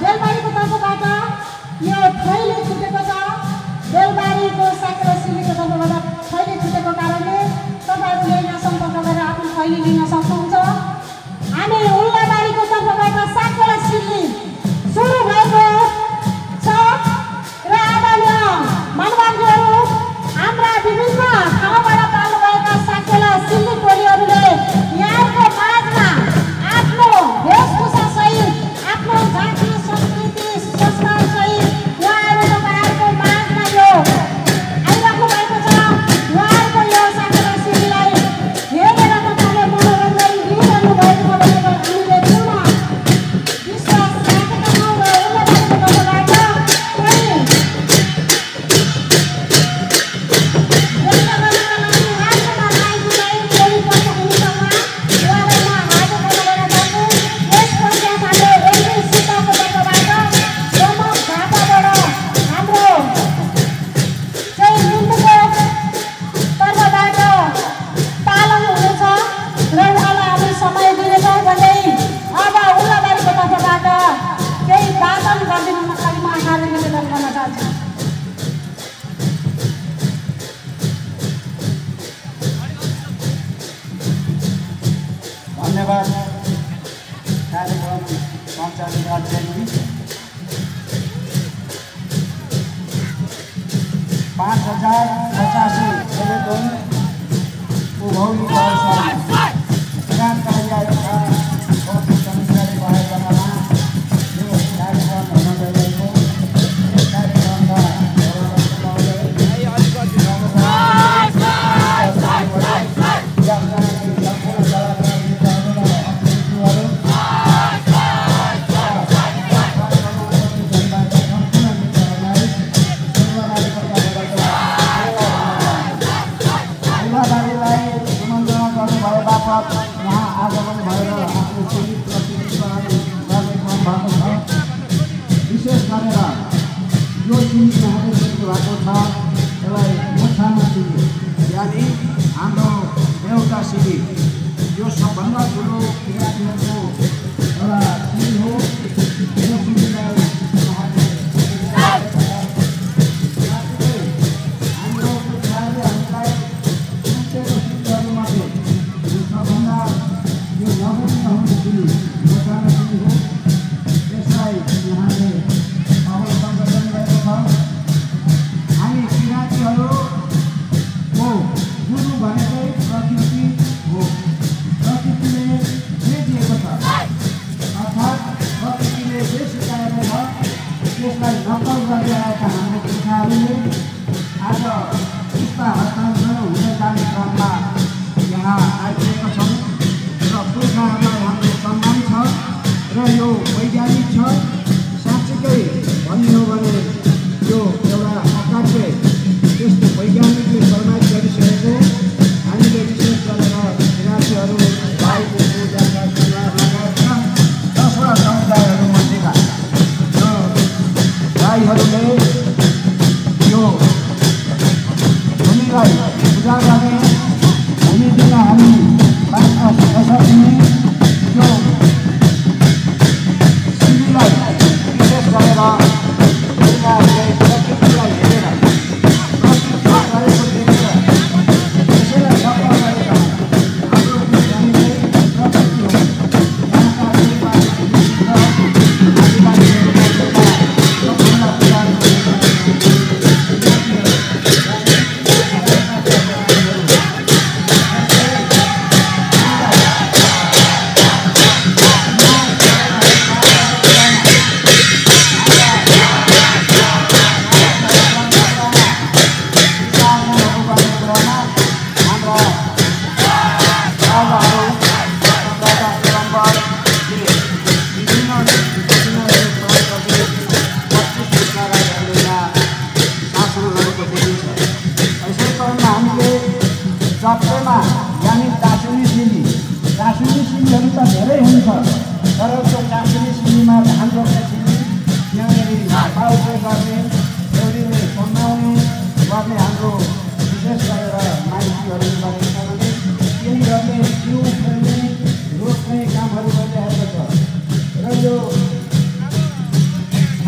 बेलबारीको तर्फबाट यो थैली छुटेको छ। बेलबारीको साकेला सिलीको तर्फबाट थैली छुटेको कारणले तपाईँहरूले यहाँ सम्पर्क गरेर आफ्नो थैली लिन सक्नुहुन्छ। हामी उल्लाबारीको तर्फबाट साकेला सिली सुरु भएको छ र आदरणीय मानवहरू हाम्रा विभिन्न ठाउँबाट पाल्नुभएका साकेला सिली टोलीहरूले यहाँको माझमा आफ्नो वेशभूषा सहित आफ्नो जाति संस्कृति संस्कार सहित उहाँहरू तपाईँहरूको माझमा यो आइराख्नु भएको छ। उहाँहरूको यो साकेला सिलीलाई हेरेर तपाईँले मनोरञ्जन लिइरहनु भएको छ भनेर हामीले पूर्ण विश्वास राखेका छौँ र उल्लाबारीको तर्फबाट कोही धन्यवाद कार्यक्रम सञ्चालक राज्यजी 5050 एवं उभौली जानकारी आयोगका समितिले आयोजनामा यो कार्यक्रम हुन गइरहेको कार्यक्रममा यहाँ आगमन भएर आफ्नो सिली प्रतिनिधित्वहरू गर्ने क्रम भएको छ। विशेष गरेर यो सिली यहाँले देख्नु भएको छ यसलाई मोछामा सिली यानि हाम्रो एउटा सिली यो सबभन्दा ठुलो किराँतीहरूको एउटा सिली हो। यो सिलीलाई हाम्रो पुर्खाहरूले हामीलाई सुतेको सिलीहरूमध्ये सबभन्दा यो नगर्ने सिली मोछामा सिली हो। यसलाई यहाँले अवलोकन गरिरहेको छ। हामी किराँतीहरूको गुरु भनेकै प्रकृति हो। प्रकृतिले जे दिएको छ अर्थात् प्रकृतिले जे सिकाएको छ त्यसलाई नक्कल गर्दै आएका हाम्रो पुर्खाहरूले आज पुस्ता हस्तान्तरण हुन जाने क्रममा यहाँ आइपुगेका छौँ र पुर्खाहरूलाई हाम्रो सम्मान छ र यो वैज्ञानिक छ। साँच्चीकै भन्ने हो भने यो एउटा अकाट्य त्यस्तो वैज्ञानिकले फरमाइस गरिसकेको हामीले विशेष गरेर किराँतीहरू भाइको पूजाका लगायतका 10वटा समुदायहरूमध्येका भाइहरूले यो भूमिलाई पूजा गर्ने भूमि दिन हामी बाँच्न नसक्ने यो सिलीलाई विशेष गरेर उनीहरूले प्रकृतिलाई हेरेर प्रकृति गरेको देखेर त्यसैलाई सफल गरेर हाम्रो भूमि प्रकृति हो। यहाँका नेपाली र आदिवासीहरू सबभन्दा पुरानो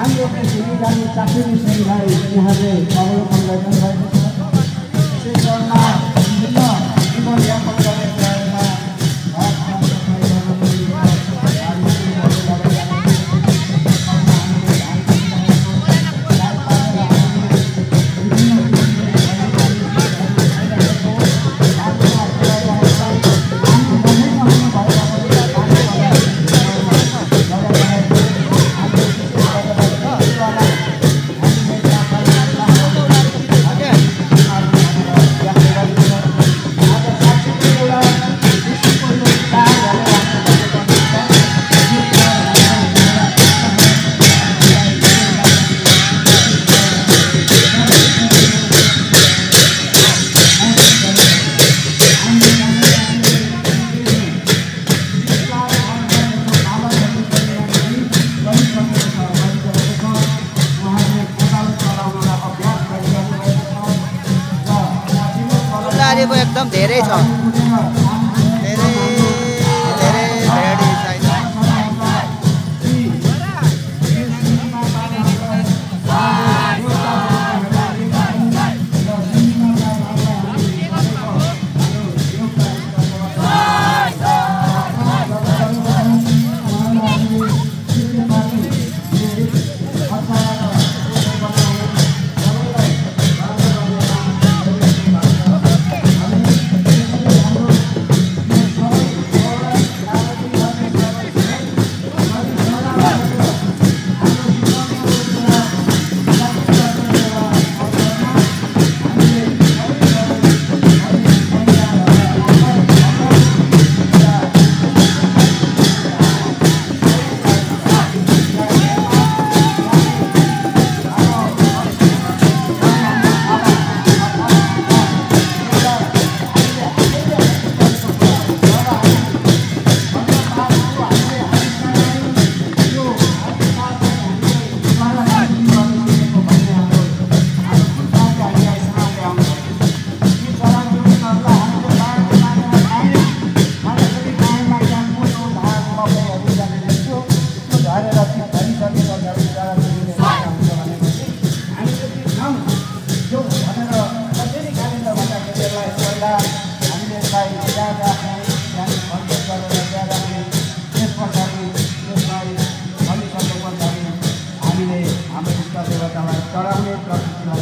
हाम्रो कृषि गाडी चाकरी श्रेणीलाई यहाँले अवलोकन गरिरहनु भएको छ। यसै क्रममा विभिन्न जीवनयापन गर्ने प्रयासमा एकदम धेरै छ, धेरै धेरै भेराइटी चाहिन्छ।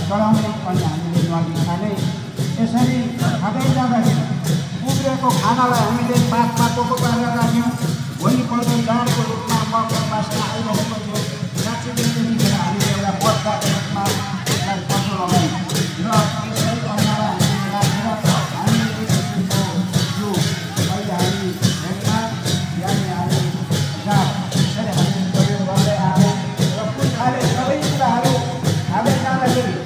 चढाउने पनि हामीले नलिई खाने। यसरी खाँदै जाँदाखेरि उब्रेको खानालाई हामीले पातमा टोको पारेर राख्यौँ। भोलिपल्ट जाँडको रूपमा मकर मासमा आइरहेको थियो। साँच्चै हामीले एउटा बच्चाको रूपमा यसलाई पसो लगायौँ र यसै अन्नलाई हामीले राखेर हामीले यो अहिले हामी हेर्दा यानि हामी यसरी हामीले प्रयोग गर्दै आयौँ र कुन खाले सबै कुराहरू खाँदै जाँदाखेरि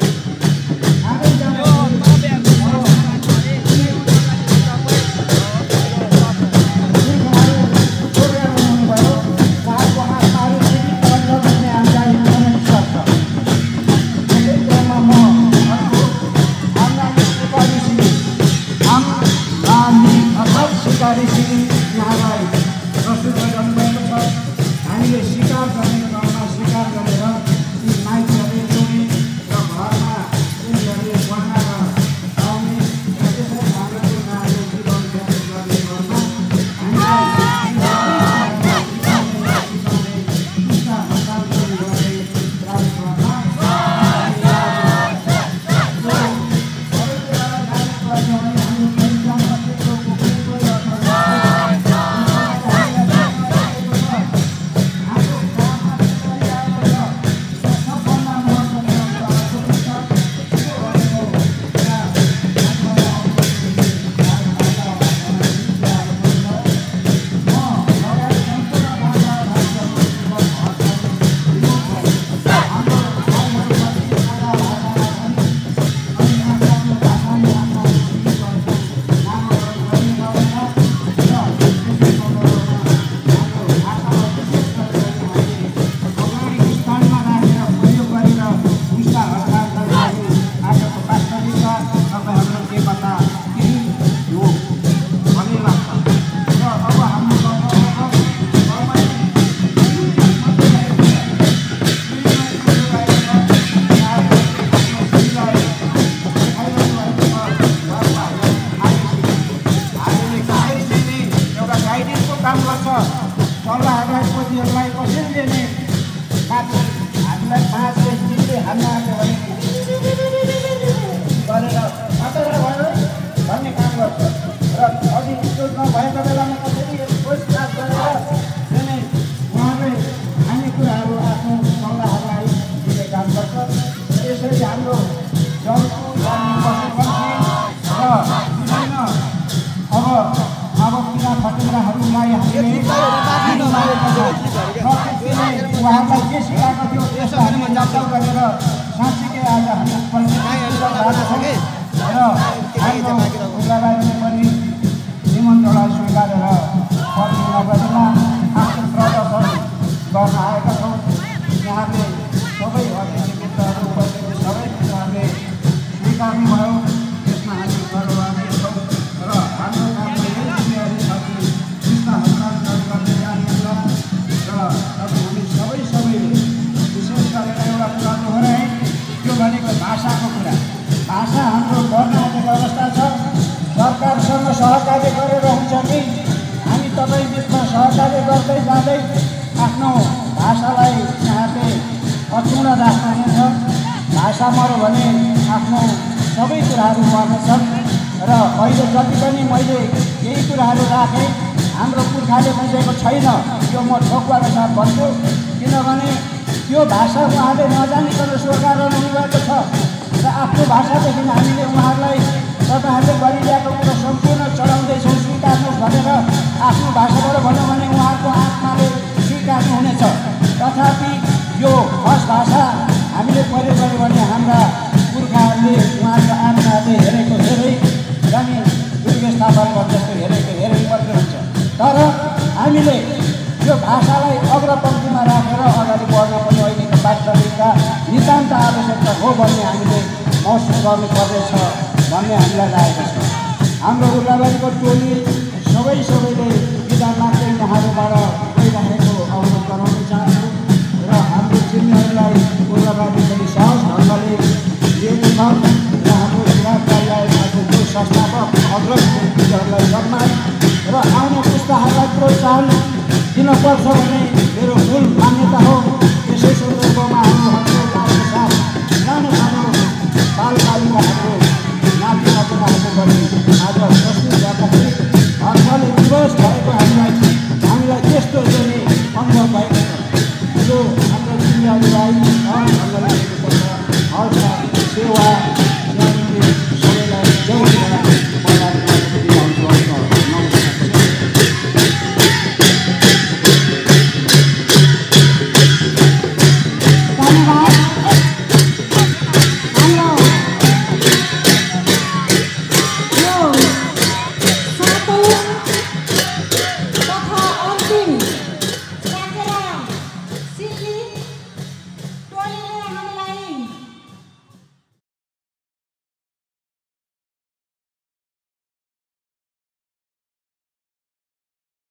भन्ने भने गरेर कतैबाट भयो भन्ने काम गर्छ र अघि त्यो नभएको बेलामा कसरी कोसिस गरेर चाहिँ उहाँले खानेकुराहरू आफ्नो सल्लाहलाई दिने काम गर्छ। यसरी हाम्रो जलको पशुपक्षी र विभिन्न अब किरा फटेराहरूलाई हामीले उहाँलाई के सिकाएको थियो त्यसलाई हामीले जाँच गरेर साँच्चीकै आज हामी र हाम्रो उग्रवादीले पनि निमन्त्रणालाई स्वीकारेर पर्ने नगरीमा आफ्नो प्रदर्शन गर्न आएका छौँ। यहाँले सबै अतिथि मित्रहरू उपस्थित सबै कुराहरूले स्वीकार्नु भयो, त्यसमा हामी गर्ववादी छौँ र हाम्रो कामले यही साथी कृष्ण हस्तान्तरण गर्दै जानेछ र अब हामी सबैले विशेष गरेर एउटा कुरा दोहोऱ्याएँ, त्यो भनेको भाषाको कुरा। भाषा हाम्रो वर्णको व्यवस्था छ, सरकारसँग सहकार्य गरेर हुन्छ कि हामी तपाईँ बिचमा सहकार्य गर्दै जाँदै आफ्नो भाषालाई यहाँले अक्षुण्ण राख्नुहुनेछ। भाषा मर्यो भने आफ्नो सबै कुराहरू मर्नेछन् र अहिले जति पनि मैले यही कुराहरू राखेँ हाम्रो पुर्खाले बुझेको छैन, यो म ठोक्वाको साथ भन्छु, किनभने त्यो भाषा उहाँले नजानिकन स्वीकार गर्नुभएको छ र आफ्नो भाषादेखि हामीले उहाँहरूलाई तपाईँहरूले गरिरहेको कुरो सम्पूर्ण चढाउँदैछौँ स्वीकार्नुहोस् भनेर आफ्नो भाषाबाट भन्यो भने उहाँको आत्माले स्वीकार्नुहुनेछ। तथापि यो खस भाषा हामीले प्रयोग गर्यो भने हाम्रा पुर्खाहरूले उहाँको आत्माले हेरेको हेरै अनि दुर्गेश थापाको जस्तो हेरेको हेरै मात्रै हुन्छ। तर हामीले यो भाषालाई अग्रपङ्क्तिमा राखेर अगाडि बढ्न पनि अहिलेको वास्तविकता नितान्त आवश्यकता हो भन्ने हामीले महसुस गर्नुपर्नेछ भन्ने हामीलाई लागेको छ। हाम्रो उग्रवादीको टोली सबैले विधान मात्रै उहाँहरूबाट